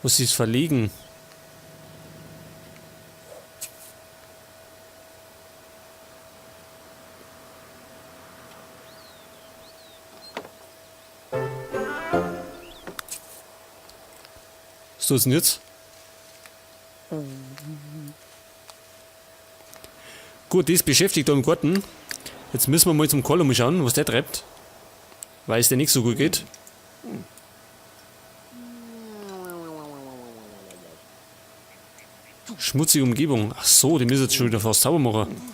Was ist verlegen? Was tut's denn jetzt? Gut, die ist beschäftigt da im Garten. Jetzt müssen wir mal zum Karl schauen, was der treibt. Weil es dir nicht so gut geht. Schmutzige Umgebung. Ach so, die müssen jetzt schon wieder fast sauber machen.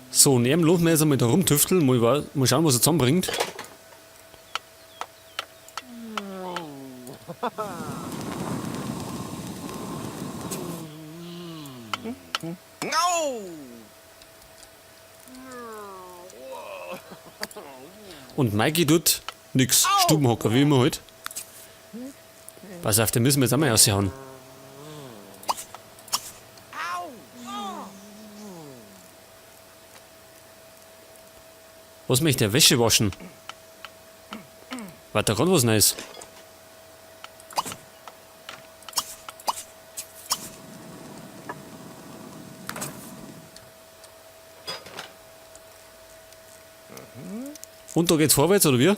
So, und ihm lassen wir jetzt einmal da rumtüfteln. Mal schauen, was er zusammenbringt. Und Mikey tut nix. Stubenhocker, wie immer halt. Pass auf, den müssen wir jetzt einmal raushauen. Was möchte der Wäsche waschen? War da gerade was Neues? Und da geht's vorwärts, oder wie?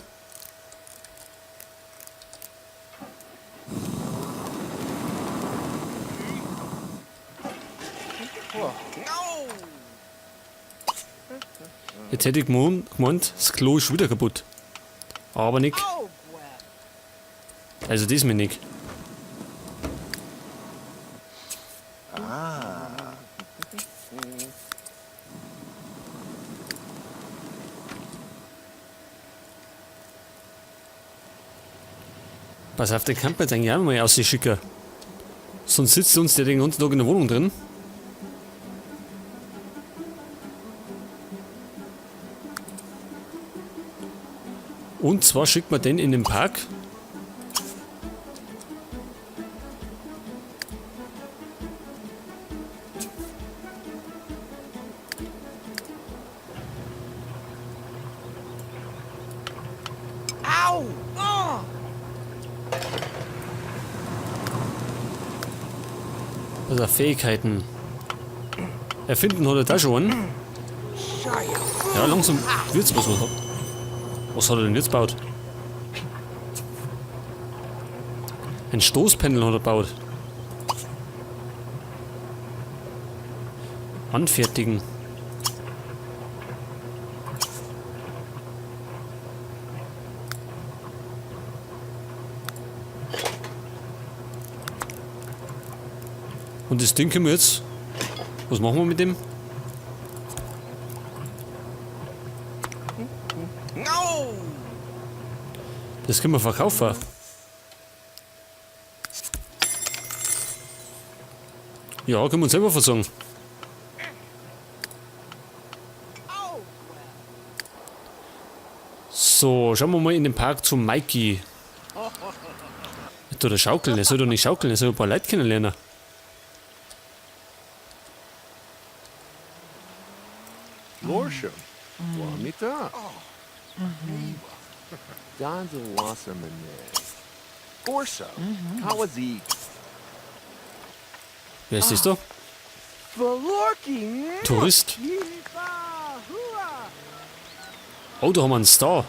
Jetzt hätte ich gemeint, das Klo ist wieder kaputt. Aber nicht. Also diesmal nicht. Pass auf, den kann man jetzt eigentlich auch mal rausschicken. Sonst sitzt uns der den ganzen Tag in der Wohnung drin. Und zwar schickt man den in den Park. Au! Oh! Also Fähigkeiten. Erfinden hat er da schon. Ja, langsam wird's was. Was hat er denn jetzt gebaut? Ein Stoßpendel hat er gebaut. Anfertigen. Und das Ding können wir jetzt... Was machen wir mit dem? Das können wir verkaufen. Ja, können wir uns selber versorgen. So, schauen wir mal in den Park zu Mikey. Er tut er schaukeln, er soll doch nicht schaukeln, er soll ein paar Leute kennenlernen. Lorsham, Wamita. Donzawassamane. Orso, Kawazi. Wer ist das da? Valorki! Tourist. Oh, da haben wir einen Star.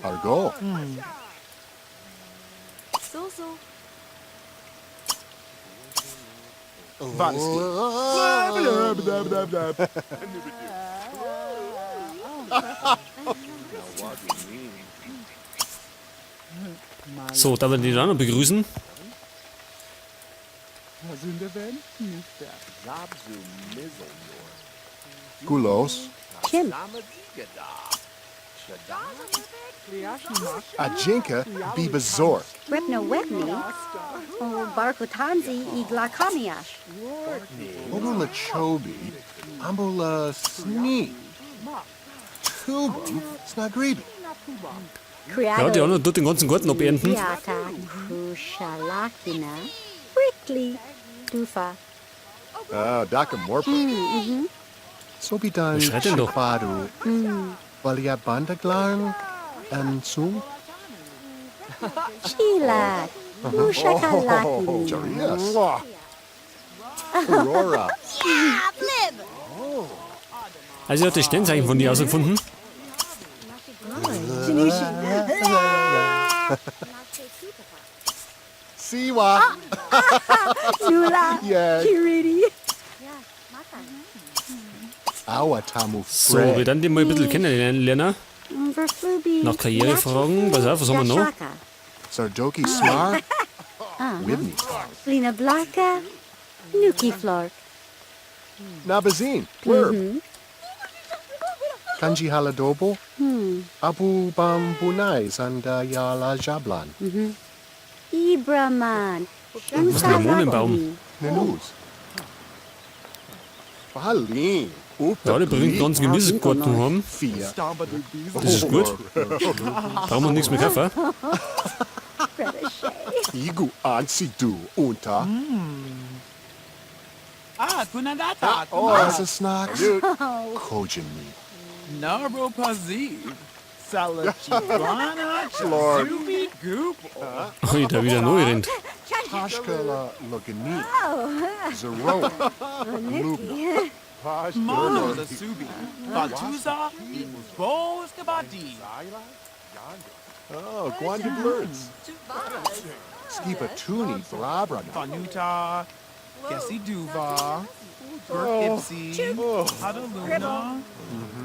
Argo. So, so. Vanski. Blah, blah, blah, blah, blah. So, da werden die dann noch begrüßen. Gulos. Kim. Ajinka Bibazork. Repno Webney. Barkotanzi Iglakamiash. Obula Chobi, Ambula Sni, Tubum Snagribi. Ja, die anderen tut den ganzen Garten abernten. Yata Kushalakina. Prickly. Dufa. Ah, Daka Morpa. Sobidan Wer schreit denn da? Shibadu. Valia Bandaglarn and Sum. Chila. Ushakalakini. Jarias. Aurora. Also er hat das Sternzeichen von dir herausgefunden. Siwa. Nula. Yeah. Kiriti. Awatamu So, wir dann den mal ein bisschen kennenlernen. Verflubi. Nach Karrierefragen, pass auf, was haben wir noch? Yashaka. Sardoki Smar. Wibni. Lina Blaka. Nuki Flork. Nabazin. Werb. Kanji Haladobo. Abu Bambunai Zanda Yala Jablan. Ibraman. Was ist ein Limonenbaum? Nanus. Balin. Ja, der bringt den ganzen Gemüsegarten heim. Fia. Das ist gut. Brauchen wir nichts mehr kaufen. Igu Ansidu Unta. Ah, Kunandata. Asasnox. Kojimi. Narbo Paziv. Salachibana Chazubi Goople. Ui, da wieder neu rennt. Pashkala Logani. Zeroa. Lubna. Mono the Subi. Batuza. Boskabadi. Oh, Gwanda Blurts. Skibatuni Brabra. Fanuta. Gesi Duva. Burk Ipsi. Hadaluna.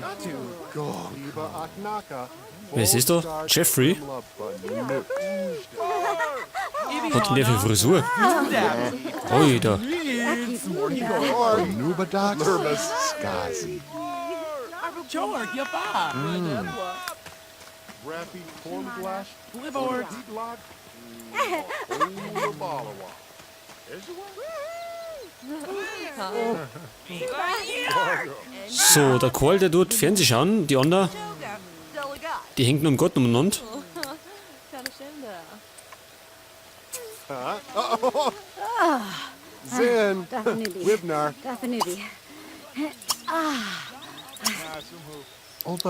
Natu. Iba Aknaka. Wer ist das da? Jeffrey? Hat denn der für Frisur? Ui, da. Nubadox. Skazi. Chork Yafa. Rafi Cornglass. Blivort. So, der Karl, der tut Fernseh schauen, die anderen, die hängt nur im Garten umeinander. Zin. Dafanubi. Wibnar. Dafanubi.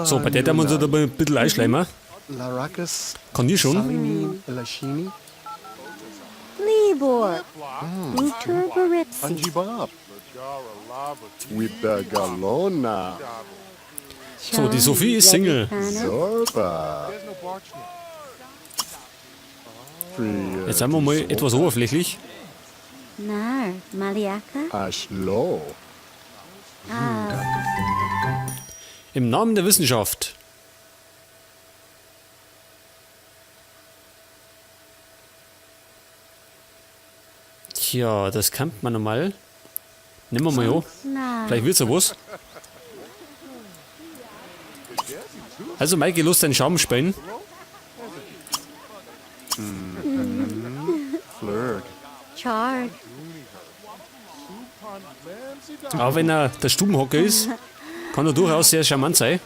So, bei der darf man sich da mal ein bisschen einschleimen. Larakas. Kann die schon. Salini Lashini. Libor. Uturbaripsi. Anjibab. Wibagalona. So, die Sophie ist Single. Zorba. Jetzt sind wir mal etwas oberflächlich. Nar. Maliaka. Ashlo. Im Namen der Wissenschaft. Tja, das kann man normal. Nehmen wir mal an. Nar. Vielleicht wird's ja was. Also, Maike, los deinen Schaum spielen. Flirg. Charg. Auch wenn er der Stubenhocker ist, kann er durchaus sehr charmant sein.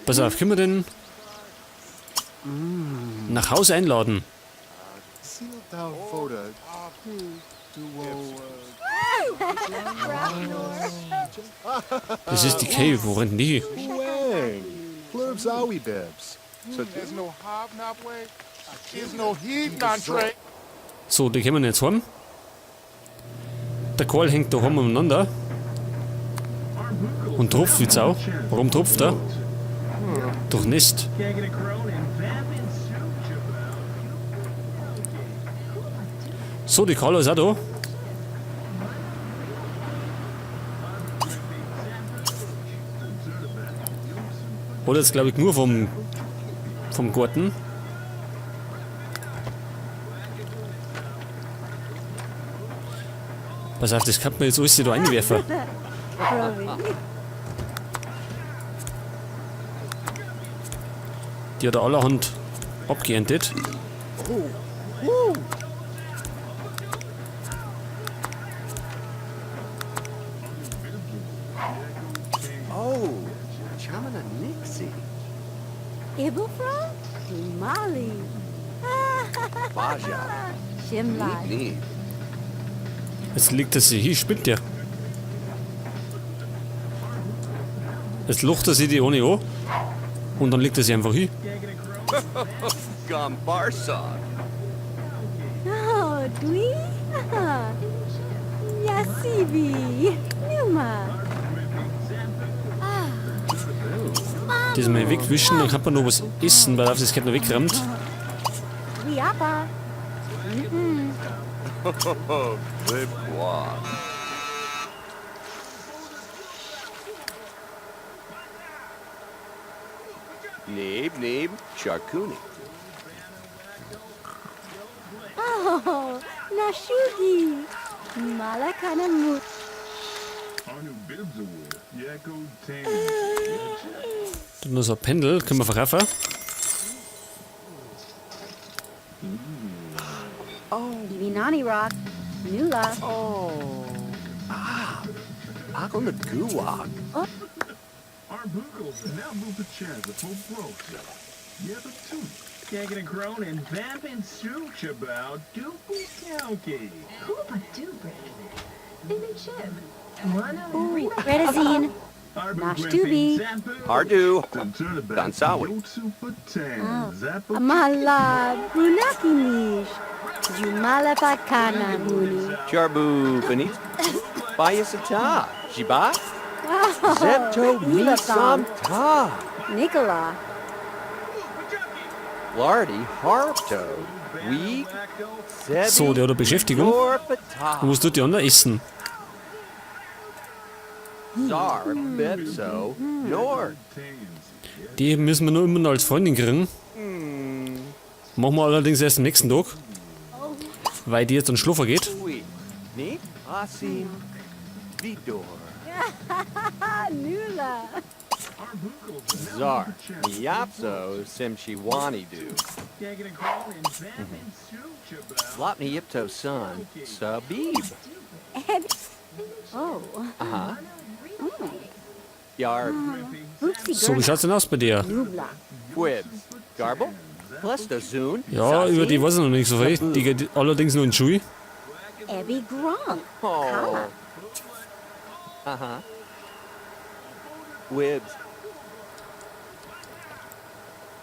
Pass auf, können wir den nach Hause einladen? Voda. Duo. Das ist die Kay, wo rennt denn die? Wang. Flurbs Awi Bibs. So there's no hobnob way. There's no heat non tray. So, die können wir jetzt heim. Der Karl hängt daheim umeinander. Und tropft wie Sau. Warum tropft er? Durch Nest. So, die Carla ist auch da. Hat jetzt, glaube ich, nur vom Garten. Pass auf, das kann man jetzt alles da reinwerfen. Die hat allerhand Abgeerntet. Oh, Chamana Nixie. Ibelfra? Mali. Baja. Shimla. Nee. Jetzt legt er sich hin, spinnt der. Jetzt locht er sich die ohne an. Und dann legt er sich einfach hin. Gombarsa. Oh, Dui. Yasibi. Numa. Das mal wegwischen, dann kann man noch was essen, weil auf das Kind noch wegrammt. Wiapa. Glibwa. Neeb, neeb, Sharkuni. Oh, Nashugi. Malakana Mut. Dann noch so ein Pendel, können wir verkaufen. Ibinani Rock. Nula. Oh. Ah. Akon Guwag. Redazine. Nashtubi. Hardu. Dansawi. Amala Brunaki Nish. Jumala Pakana Muni. Charbu Benit. Bayasata. Jiba. Zepto Ilafam. Misam Ta. Nicola. Lardy Harpto. Weeg. Sebi. So, der hat eine Beschäftigung. Dorpata. Und was tut die andere? Essen. Zar Bepso Nord. Die müssen wir nur immer noch als Freundin kriegen. Machen wir allerdings erst am nächsten Tag. Weil die jetzt an Schluffer geht. Weeg. Ni Asim Vidor. Nula. Zar Niapso Simchiwani Du. Lopni Yipto son Sabib. Oh. Aha. Yar Oopsie So, wie schaut's denn aus bei dir? Nubla. Quibs. Garble. Plestozoon. Ja, über die weiß ich noch nicht so viel. Die geht allerdings nur in die Schule. Abby Gronk. Oh. Aha. Quibs.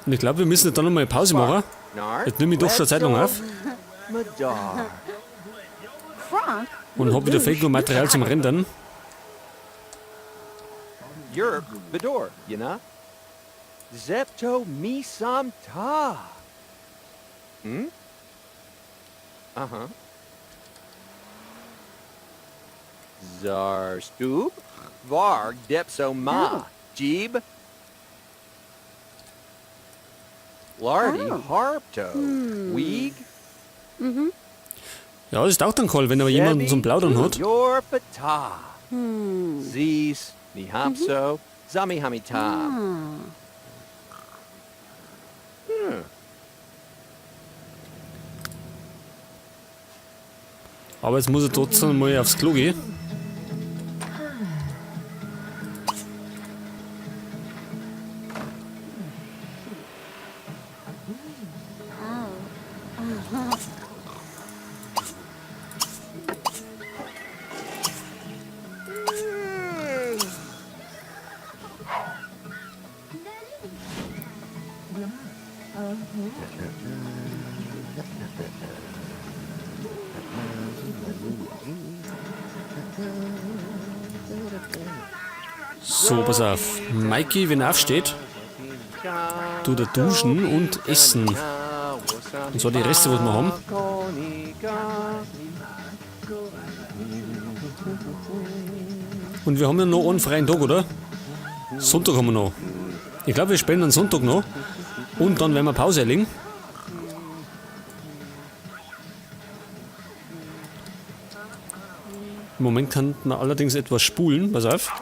Und ich glaube, wir müssen dann nochmal Pause machen. Nar. Jetzt nehme ich doch schon Zeit lang auf. Madar. Kronk. Und hab wieder viel Material zum Rendern. Yerb Bedor, you know? Zepto Misam Ta. Hm? Aha. Zar Stub Varg Depso Ma Jeeb Lardy Oh. Harpto Weeg Ja, das ist auch dann cool, wenn aber jemand zum Plaudern hat. Your Pata Zis Nihapso Zamihamita. Aber jetzt muss er trotzdem mal aufs Klo gehen. So, pass auf. Mikey, wenn er aufsteht, tut er duschen und essen. Und zwar die Reste, was wir haben. Und wir haben ja noch einen freien Tag, oder? Sonntag haben wir noch. Ich glaube, wir spielen am Sonntag noch. Und dann werden wir Pause legen. Im Moment kann man allerdings etwas spulen. Pass auf.